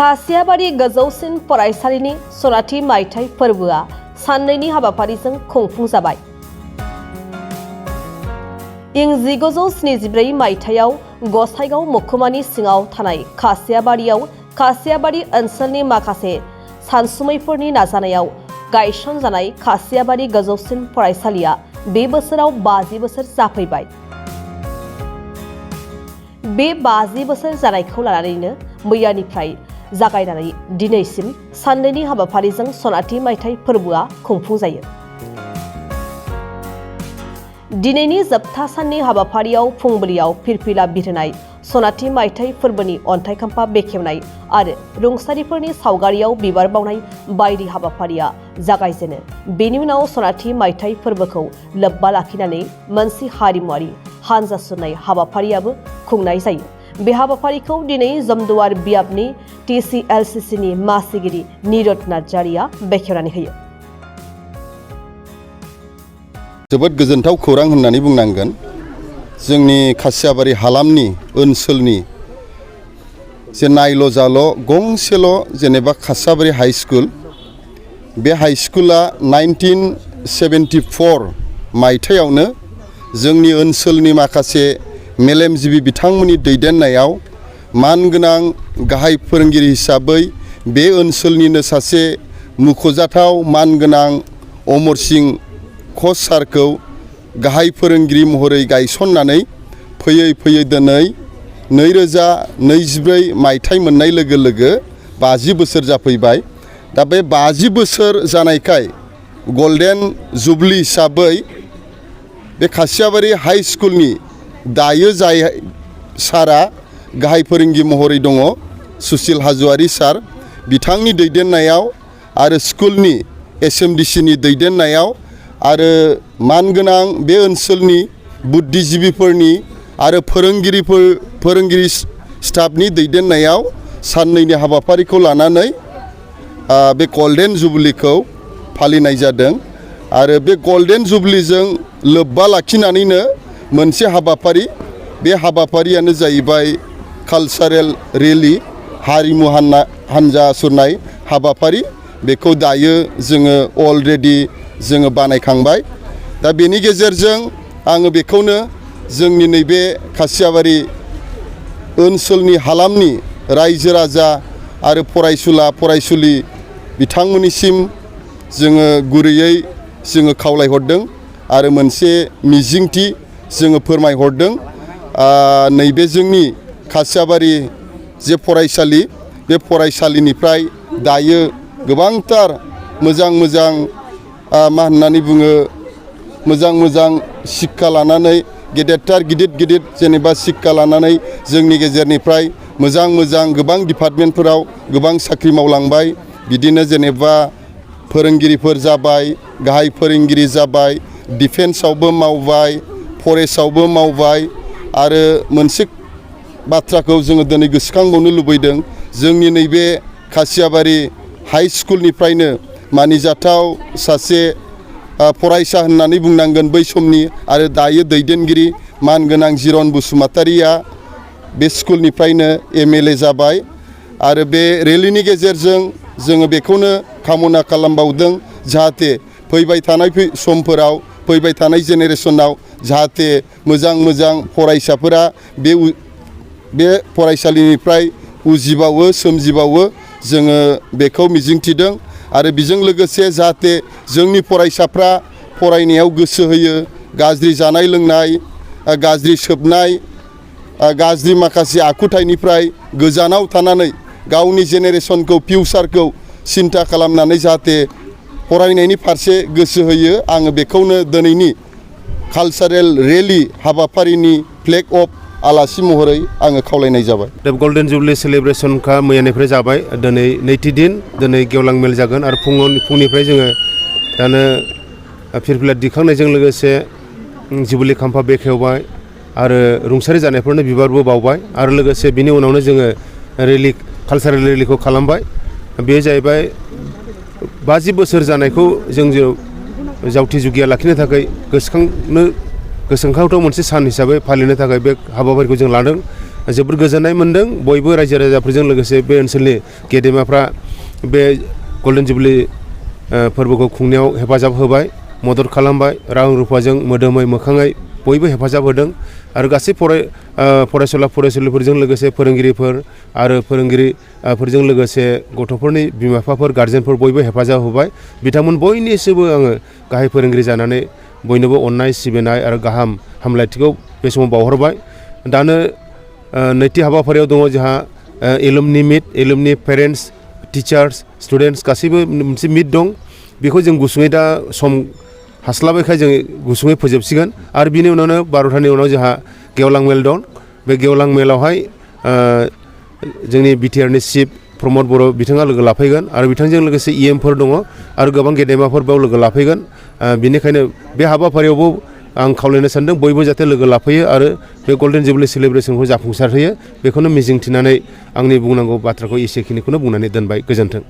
खासियाबारि गोजौसिन फरायसालिनि सनाथि मायथाइ फोरबोआ साननैनि हाबाफारिजों खुंफुंजाबाय। इं 1974 मायथाइयाव गसाइगाव महकुमानि सिङाव थानाय खासियाबारियाव खासियाबारि ओनसोलनि माखासे सानसुमैफोरनि नाजानायाव गायसनजानाय खासियाबारि गोजौसिन फरायसालिया बे बोसोराव 50 बोसोर जाफैबाय। बे 50 बोसोर जानायखौ लानानैनो मैयानिफ्राय जागायनानै दिनैसिम साननैनि हाबाफारिजों सनाथि मायथाइ फोरबोआ खुंफुंजायो। दिनैनि जोबथा साननि हाबाफारियाव फुंबिलियाव फिरफिला बिरहोनाय, सनाथि मायथाइ फोरबोनि अन्थाइ खाम्फा बेखेवनाय आरो रुंसारिफोरनि सावगारियाव बिबार बावनाय बायदि हाबाफारिया जागायजेनो। बेनि उनाव सनाथि मायथाइ फोरबोखौ लोब्बा लाखिनानै मोनसे हारिमुआरि हानजा सुरनाय हाबाफारियाबो खुंनाय जायो। बे हाबाफारिखौ दिनै जमदुवार बियाबनि TCLCCनि मासिगिरि निरद नार्जारिया बेखेवनानै होयो। जोबोद गोजोनथाव खौरां होननानै बुंनांगोन। जोंनि खासियाबारि हालामनि ओनसोलनि जे नायल' जाल' गंसेल' जेनेबा खासियाबारि हाइ स्कुल, बे हाइ स्कुला 1974 मायथाइयावनो जोंनि ओनसोलनि माखासे मेलेमजिबि बिथांमोननि दैदेननायाव मानगोनां गाहाय फोरोंगिरि हिसाबै बे ओनसोलनिनो सासे मुख'जाथाव मानगोनां अमर सिं कच सारखौ गाहाय फोरोंगिरि महरै गायसननानै फैयै फैयै दिनै 2024 मायथाइ मोननाय लोगो लोगो 50 बोसोर जाफैबाय। दा बे 50 बोसोर जानायखाय गल्डेन जुबलि हिसाबै बे खासियाबारि हाइ स्कुलनि दायो जाय सारा गाहाय फोरोंगिरि महरै दङ, सुसिल हाज'वारि सार, बिथांनि दैदेननायाव आरो स्कुलनि SMDCनि दैदेननायाव आरो मानगोनां बे ओनसोलनि बुद्धिजिबिफोरनि आरो फोरोंगिरि स्टाफनि दैदेननायाव साननैनि हाबाफारिखौ लानानै बे गल्डेन जुबलिखौ फालिनाय जादों। आरो बे गल्डेन जुबलिजों लोब्बा लाखिनानैनो मोनसे हाबाफारि, बे हाबाफारियानो जाहैबाय कालचारेल रेलि, हारिमु हानजा सुरनाय हाबाफारि। बेखौ दायो जोङो अलरेडि जोङो बानायखांबाय। दा बेनि गेजेरजों आङो बेखौनो जोंनि नैबे खासियाबारि ओनसोलनि हालामनि रायजो राजा आरो फरायसुला फरायसुलि बिथांमोननिसिम जोङो गुरैयै जोङो खावलायहरदों आरो मोनसे मिजिंथि जोङो फोरमायहरदों। नैबे जोंनि खासियाबारि जे फरायसालि, बे फरायसालिनिफ्राय दायो गोबांथार मोजां मा होननानै बुङो, मोजां शिक्षा लानानै गिदिर जेनेबा शिक्षा लानानै जोंनि गेजेरनिफ्राय मोजां गोबां डिपार्टमेन्टफोराव गोबां साख्रि मावलांबाय। बिदिनो जेनेबा फोरोंगिरिफोर जाबाय, गाहाय फोरोंगिरि जाबाय, डिफेन्सआवबो मावबाय, फरेस्टआवबो मावबाय। आरो मोनसे बाथ्राखौ जोङो दिनै गोसोखांबावनो लुबैदों, जोंनि नैबे खासियाबारि हाइ स्कुलनिफ्रायनो मानिजाथाव सासे फरायसा होननानै बुंनांगोन बै समनि आरो दायो दैदेनगिरि मानगोनां जिरन बसुमतारिया बे स्कुलनिफ्रायनो MLA जाबाय। आरो बे रेलिनि गेजेरजों जोङो बेखौनो कामना खालामबावदों, जाहाथे फैबाय थानाय समफोराव, फैबाय थानाय जेनेरेसनाव जाहाथे मोजां फरायसाफोरा बे फरायसालिनिफ्राय उजिबावो, सोमजिबावो, जोङो बेखौ मिजिंथिदों। आरो बेजों लोगोसे जाहाथे जोंनि फरायसाफ्रा फरायनायाव गोसो होयो, गाज्रि जानाय लोंनाय, गाज्रि सोबनाय, गाज्रि माखासे आखुथायनिफ्राय गोजानाव थानानै गावनि जेनेरेसनखौ, फिउचारखौ सिन्था खालामनानै जाहाथे फरायनायनि फारसे गोसो होयो। आङो बेखौनो दिनैनि कालचारेल रेलि हाबाफारिनि फ्लेग अफ आलासि महरै आङो खावलायनाय जाबाय। दा गल्डेन जुबलि सेलिब्रेसनखा मैयानिफ्राय जाबाय, दिनै नैथि दिन, दिनै गेवलां मेल जागोन आरो फुंनिफ्राय जोङो दानो फिरफिला दिखांनायजों लोगोसे जुबलि खाम्फा बेखेवबाय आरो रुंसारि जानायफोरनो बिबारबो बावबाय आरो लोगोसे बिनि उनावनो जोङो रेलि, कालचारेल रेलिखौ खालामबाय। बे जाहैबाय 50 बोसोर जानायखौ जों जावथि जुगिया लाखिनो थाखाय गोसोखांथाव मोनसे सान हिसाबै फालिनो थाखाय बे हाबाफारिखौ जों लादों। जोबोर गोजोननाय मोन्दों बयबो रायजो राजाफोरजों लोगोसे बे ओनसोलनि गेदेमाफ्रा बे गल्डेन जुबलि फोरबोखौ खुंनायाव हेफाजाब होबाय मदद खालामबाय रां रुफाजों मोदोमै मोखाङै बयबो हेफाजाब होदों आरो गासै फरायसुला फरायसुलिफोरजों लोगोसे फोरोंगिरिफोर आरो फोरोंगिरिफोरजों लोगोसे गथ'फोरनि बिमा बिफाफोर गारजेनफोर बयबो हेफाजाब होबाय बिथांमोन बयनिसिमबो आङो गाहाय फोरोंगिरि जानानै बयनोबो अननाय सिबिनाय आरो गाहाम हामलायथिखौ बे समाव बावहरबाय दानो नैथि हाबाफारियाव दङ जोंहा एलुमनि मिट एलुमनि पेरेन्टस टिचार्स स्टुडेन्टस गासैबो मोनसे मिट दं बेखौ जों गुसुङै दा सम हास्लाबैखाय जों गुसुङै फोजोबसिगोन आरो बिनि उनावनो 12थानि उनाव जोंहा गेवलां मेल दं बे गेवलां मेलावहाय जोंनि बिटिआरनि चिफ प्रमद बर' बिथाङा लोगो लाफैगोन आरो बिथांजों लोगोसे इएमफोर दङ आरो गोबां गेदेमाफोर बेयाव लोगो लाफैगोन बेनिखायनो बे हाबाफारियावबो आं खावलायनो सानदों बयबो जाहाथे लोगो लाफैयो आरो बे गल्डेन जुबलि सेलेब्रेसनखौ जाफुंसारहोयो बेखौनो मिजिंथिनानै आंनि बुंनांगौ बाथ्राखौ एसेखिनिखौनो बुंनानै दोनबाय गोजोन्थों।